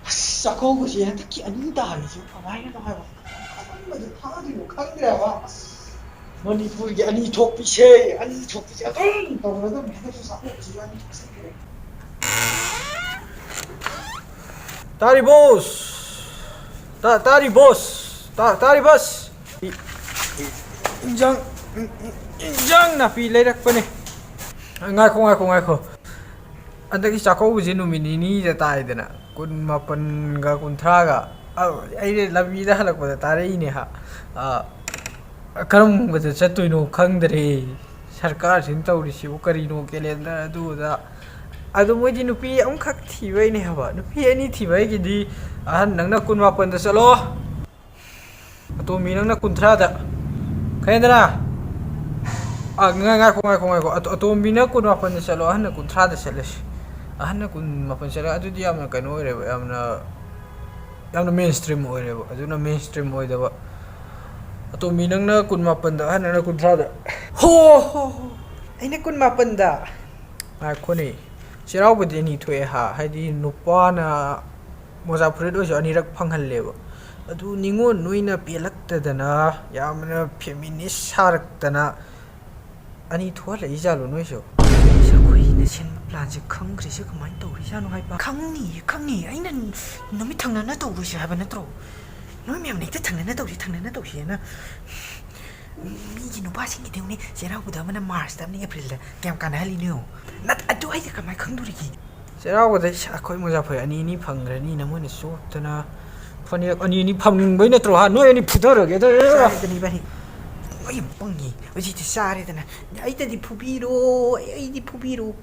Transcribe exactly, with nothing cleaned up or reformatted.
ꯑꯁ, ꯆꯥꯛꯀꯧꯕꯁꯦ ꯍꯟꯗꯛꯀꯤ ꯑꯅꯤ ꯇꯥꯔꯤꯁꯦ ꯀꯃꯥꯏꯅꯅꯣ ꯍꯥꯏꯕ? ꯀꯔꯝꯕꯗ ꯊꯥꯗꯣꯏꯅꯣ ꯈꯪꯗ꯭ꯔꯦꯕ꯫ ꯑꯁ, ꯃꯅꯤꯄꯨꯔꯒꯤ ꯑꯅꯤ ꯊꯣꯛꯄꯤꯁꯦ, ꯑꯅꯤ ꯊꯣꯛꯄꯤꯁꯦ ꯑꯗꯨꯝ ꯇꯧꯔꯗꯕꯅꯤ꯫ ꯍꯟꯗꯛꯁꯨ ꯆꯥꯛꯀꯧꯕꯁꯤꯁꯨ ꯑꯅꯤ ꯊꯣꯛꯆꯟꯈ꯭ꯔꯦ꯫ ꯇꯥꯔꯤ ꯕꯣꯁ? ꯇꯥ-, ꯇꯥꯔꯤ ꯕꯣꯁ? ꯇꯥ-, ꯇꯥꯔꯤ ꯕꯁ? ꯏ-, ꯏ-, ꯏꯟꯖꯥꯡ, ꯏꯟ-, ꯏꯟ-, ꯏꯟꯖꯥꯡ ꯅꯥꯄꯤ ꯂꯩꯔꯛꯄꯅꯦ꯫ ꯉꯥꯏꯈꯣ, ꯉꯥꯏꯈꯣ, ꯉꯥꯏꯈꯣ꯫ ꯍꯟꯗꯛꯀꯤ ꯆꯥꯛꯀꯧꯕꯁꯦ ꯅꯨꯃꯤꯠ ꯅꯤꯅꯤꯗ ꯇꯥꯏꯗꯅ, ꯀꯨꯟ ꯃꯥꯄꯟꯒ ꯀꯨꯟꯊ꯭ꯔꯥꯒ꯫ ꯑ, ꯑꯩꯗꯤ ꯂꯝꯕꯤꯗ ꯍꯜꯂꯛꯄꯗ ꯇꯥꯔꯛꯏꯅꯦ ꯍꯥ꯫ ꯑ, ꯀꯔꯝꯕꯗ ꯆꯠꯇꯣꯏꯅꯣ ꯈꯪꯗ꯭ꯔꯦ꯫ ꯁꯔꯀꯥꯔꯁꯤꯅ ꯇꯧꯔꯤꯁꯤꯕꯨ ꯀꯔꯤꯅꯣ, ꯀꯦꯂꯦꯟꯗꯔ ꯑꯗꯨ ꯑꯗꯥ꯫ ꯑꯗꯣ ꯃꯣꯏꯗꯤ ꯅꯨꯄꯤ ꯑꯃꯈꯛ ꯊꯤꯕꯩꯅꯦ ꯍꯥꯏꯕ꯫ ꯅꯨꯄꯤ ꯑꯅꯤ ꯊꯤꯕ ꯑꯩꯒꯤꯗꯤ, ꯑꯍꯟ ꯅꯪꯅ ꯀꯨꯟ ꯃꯥꯄꯟꯗ ꯆꯠꯂꯣ꯫ ꯑꯇꯣꯝꯕꯤ ꯅꯪꯅ ꯀꯨꯟꯊ꯭ꯔꯥꯗ꯫ ꯈꯪꯉꯦꯗꯅ? ꯑ, ꯉꯥꯏ-, ꯉꯥꯏꯈꯣ, ꯉꯥꯏꯈꯣ, ꯉꯥꯏꯈꯣ꯫ ꯑꯇꯣ-, ꯑꯇꯣꯝꯕꯤꯅ ꯀꯨꯟ ꯃꯥꯄꯟꯗ ꯆꯠꯂꯣ, ꯑꯍꯟꯅ ꯀꯨꯟꯊ꯭ꯔꯥꯗ ꯆꯠꯂꯁꯤ꯫ ꯑꯍꯟꯅ ꯀꯨꯟ ꯃꯥꯄꯟ ꯆꯠꯂꯦ꯫ ꯑꯗꯨꯗꯤ ꯌꯥꯝꯅ ꯀꯩꯅꯣ ꯑꯣꯏꯔꯦꯕ, ꯌꯥꯝꯅ, ꯌꯥꯝꯅ ꯃꯦꯟ ꯁ꯭ꯇ꯭ꯔꯤꯝ ꯑꯣꯏꯔꯦꯕ꯫ ꯑꯗꯨꯅ ꯃꯦꯟ ꯁ꯭ꯇ꯭ꯔꯤꯝ ꯑꯣꯏꯗꯕ꯫ ꯑꯇꯣꯝꯕꯤ ꯅꯪꯅ ꯀꯨꯟ ꯃꯥꯄꯟꯗ, ꯑꯍꯟ ꯅꯪꯅ ꯀꯨꯟꯊ꯭ꯔꯥꯗ꯫ ꯍꯣ, ꯍꯣ, ꯍꯣ꯫ ꯑꯩꯅ ꯀꯨꯟ ꯃꯥꯄꯟꯗ꯫ ꯉꯥꯏꯈꯣꯅꯦ꯫ ꯆꯩꯔꯥꯎꯕꯗꯤ ꯑꯅꯤ ꯊꯣꯛꯑꯦ ꯍꯥ? ꯍꯥꯏꯗꯤ ꯅꯨꯄꯥꯅ ꯃꯣꯖꯥ ꯐꯨꯔꯤꯠ ꯑꯣꯏꯁꯨ ꯑꯅꯤꯔꯛ ꯐꯪꯍꯜꯂꯦꯕ꯫ ꯑꯗꯨ ꯅꯤꯉꯣꯜ ꯅꯣꯏꯅ ꯄꯦꯜꯂꯛꯇꯗꯅ, ꯌꯥꯝꯅ ꯐꯦꯃꯤꯅꯤꯁ ꯁꯥꯔꯛꯇꯅ ꯑꯅꯤ ꯊꯣꯛꯍꯜꯂꯛꯏ ꯖꯥꯠꯂꯣ ꯅꯣꯏꯁꯨ? ꯑꯩꯈꯣꯏꯅ ꯁꯤꯟꯕ ꯄ꯭ꯂꯥꯟꯁꯦ ꯈꯪꯈ꯭ꯔꯤꯁꯦ ꯀꯃꯥꯏꯅ ꯇꯧꯔꯤꯖꯥꯠꯅꯣ ꯍꯥꯏꯕ? ꯈꯪꯅꯤ, ꯈꯪꯅꯤ꯫ ꯑꯩꯅ ꯅꯨꯃꯤꯠ ꯊꯪꯅꯅ ꯇꯧꯔꯣꯏꯁꯦ ꯍꯥꯏꯕ ꯅꯠꯇ꯭ꯔꯣ? ꯅꯣꯏ ꯃꯌꯥꯝꯅ ꯍꯦꯛꯇ ꯊꯪꯅꯅ ꯇꯧꯁꯤ, ꯊꯪꯅꯅ ꯇꯧꯁꯤꯅ꯫ ꯃꯤꯒꯤ ꯅꯨꯄꯥꯁꯤꯡꯒꯤꯗꯤ ꯌꯦꯡꯉꯨꯅꯦ, ꯆꯩꯔꯥꯎꯕꯗ ꯑꯃꯅ ꯃꯥꯔꯁꯇ, ꯑꯃꯅ ꯑꯦꯄ꯭ꯔꯤꯜꯗ꯫ ꯀꯌꯥꯝ ꯀꯥꯟꯅꯍꯜꯂꯤꯅꯣ ꯌꯦꯡꯉꯣ꯫ ꯅꯠ-, ꯑꯗꯨ ꯑꯩꯗꯤ ꯀꯃꯥꯏꯅ ꯈꯪꯗꯣꯔꯤꯒꯦ? ꯆꯩꯔꯥꯎꯕꯗ ꯏꯁ, ꯑꯩꯈꯣꯏ ꯃꯣꯖꯥ ꯐꯨꯔꯤꯠ ꯑꯅꯤ ꯑꯅꯤ ꯐꯪꯈ꯭ꯔꯅꯤꯅ ꯃꯣꯏꯅ ꯆꯣꯞꯇꯅ ꯐꯅꯦꯛ ꯑꯅꯤ ꯑꯅꯤ ꯐꯪꯕꯩ ꯅꯠꯇ꯭ꯔꯣ? ꯍꯥ? ꯅꯣꯏ ꯑꯅꯤ ꯐꯨꯊꯔꯒꯦ ꯑꯗꯣ꯫ ꯆꯥꯔꯦꯗꯅ ꯏꯕꯥꯅꯤ꯫ ꯅꯣꯏ ꯌꯥꯝ ꯄꯪꯉꯤ꯫ ꯍꯧꯖꯤꯛꯇꯤ ꯆꯥꯔꯦꯗꯅ꯫ ꯑꯩꯗꯗꯤ ꯐꯨꯕꯤꯔꯣ, ꯑꯩꯗꯤ ꯐꯨꯕꯤꯔꯣ꯫